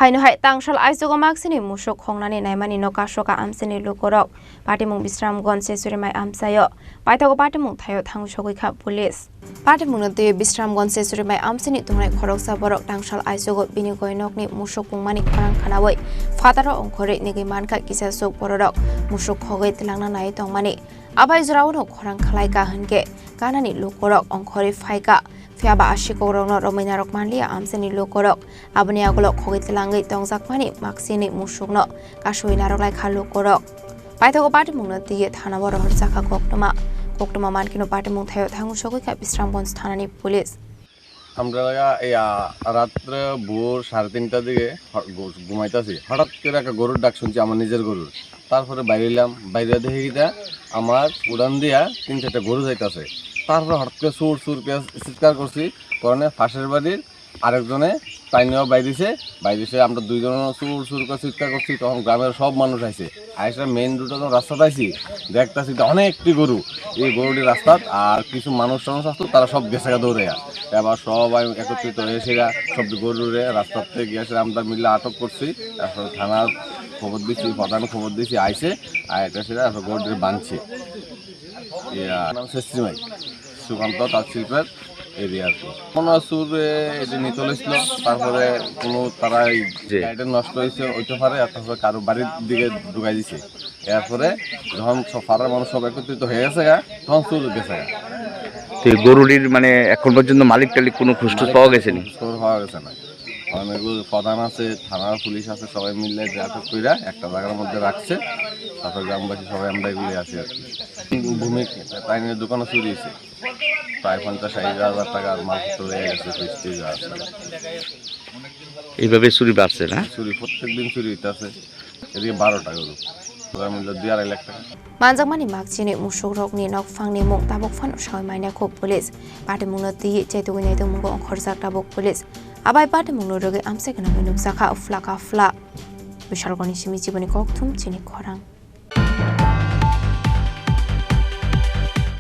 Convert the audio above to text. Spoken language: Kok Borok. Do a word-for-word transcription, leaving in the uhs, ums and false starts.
Haino hai tangsal aichugo maksini musuk khongnani naimani no kasoka amchaini lukurok. Patimung Bisramganj Chesuri mai amchaio. Paithago patimung thaio thang sogwi kha police. Patimungno twiwi Bisramganj Chesuri mai amchaini tongnai khoroksa borok tangsal aichugo bini goinokni musuk pungmani khorang khnaui phataro ongkhorwi nigwi mankha kisa chuk bororok musuk khogwi twlangna nai tongmani. Abai jorao no khorang khlaikha hinkhe ganani lukurok ongkhorwi phaikha. Phiyaba a sikhok rokno romwi narwk manliya amchaini lukurok. Aboni yagulo khogwi twlangwi tongjakmani maksini musukno kasui narwk lai kha lukurok. Paithago patimungno twiwi thanao rohorjakha koktwma. Koktwma mankhe no patimung thaio thang sogwi kha Bisramganj thanani police. আমরা ইয়া রাত্রে ভোর সাড়ে তিনটার দিকে হ-, ঘু-, ঘুমাইতেছি, হঠাৎ করে একটা গরুর ডাক শুনছি, আমার নিজের গরুর। তারপরে বাইরে এলাম, বাইরে দেখি কিটা আমার উড়ান দিয়া তিন চারটা গরু যাইতাছে। তারপরে হঠাৎ করে সুর সুর করে চিৎকার করছি, কারণে পাশের বাড়ির আরেকজনে টাইনেও বাইরেছে, বাইরেছে আমরা দুইজন সুর সুর করে চিৎকার করছি, তখন গ্রামের সব মানুষ আইছে। আইসা মেইন রোডে যখন রাস্তাত আইছি, দেখতাছি যে অনেকটি গরু, এই গরুটি রাস্তাত, আর কিছু মানুষ টানুষ আসতো, তারা সব গেছে গা দৌড়ে। এবার সবাই একত্রিত হয়ে সেরা সব গরুরে রাস্তাতে গিয়ে সেরা আমরা মিলে আটক করছি। তারপরে থানার খবর দিছি, প্রধান খবর দিছি, আইছে, আইতে সেরা তারপর গরুটি বাঁধছে। ইয়া, নাম শেষ শ্রীমাই, সুকান্ত তাঁত শিল্পের এরিয়া আর কি। কোনো চুরে এটি নিতে হয়েছিল, তারপরে কোনো তারা এই জি। গাড়িটা নষ্ট হয়েছে, হইতে পারে, আর তারপরে কারো বাড়ির দিকে ঢুকাই দিছে। এরপরে যখন সব পাড়ার মানুষ সব একত্রিত হয়ে গেছে গা, তখন চুর গেছে গা। তো এই গরুটির মানে এখন পর্যন্ত মালিক টালিক কোনো খুঁজটুজ পাওয়া গেছে নি? খোঁজ খবর পাওয়া গেছে না। অনেকগুলো প্রধান আছে, থানার পুলিশ আছে, সবাই মিলে আটক কইরা একটা জায়গার মধ্যে রাখছে। তারপর গ্রামবাসী সবাই আমরা এগুলি আছি আর কি। ভূমি তাই নিয়ে দোকানে চুরি হয়েছে, প্রায় পঞ্চাশ ষাট হাজার টাকার মালপত্র লেগে গেছে, ফ্রিজ ট্রিজ আছে। এইভাবে চুরি বাড়ছে না? চুরি প্রত্যেক দিন চুরি হইতাছে। এদিকে বারোটা গরু, ওটার মধ্যে দুই আড়াই লাখ টাকা। Manjakmani maksini musukrokni nokphangni mung tabuk phano sawi manya kho police. Patimungno twiwi chetugwi naitongmungo ongkhorjak tabuk police. Abai patimungno rwgwi amchai gwnangwi nukjakha phlaka phla. Bishalgoni simi chiboni kokthum chini khorang.